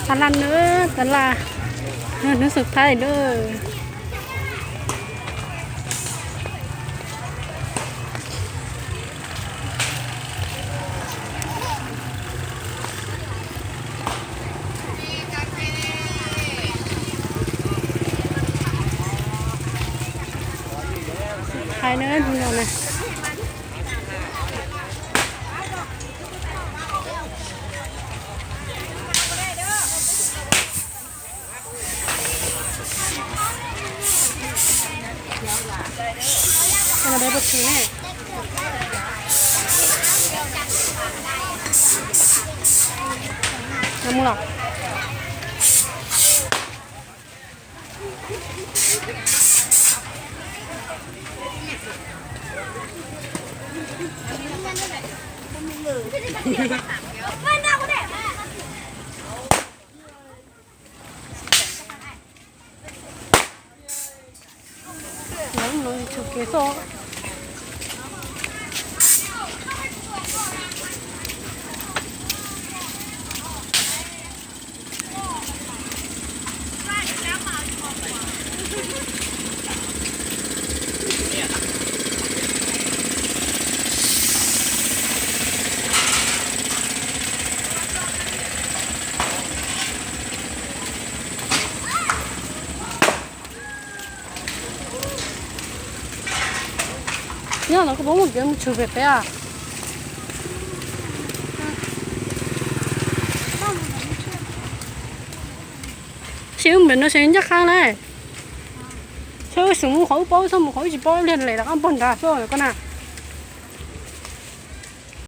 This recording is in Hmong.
Xav laj na, xav laj, hnub xus thaib lawm. Thaib na, hnub no na. Mus los. Lawv mus tshwm kev xwb. Nyob no koj puas muaj kev mus tshwm pem pem a? Seb wb mus pem no seb ncaj qha na. Seb wb xub mus qhov wb paub, txhob mus qhov wb tsis paub, liag lem rov qab npog nrad xwb koj na.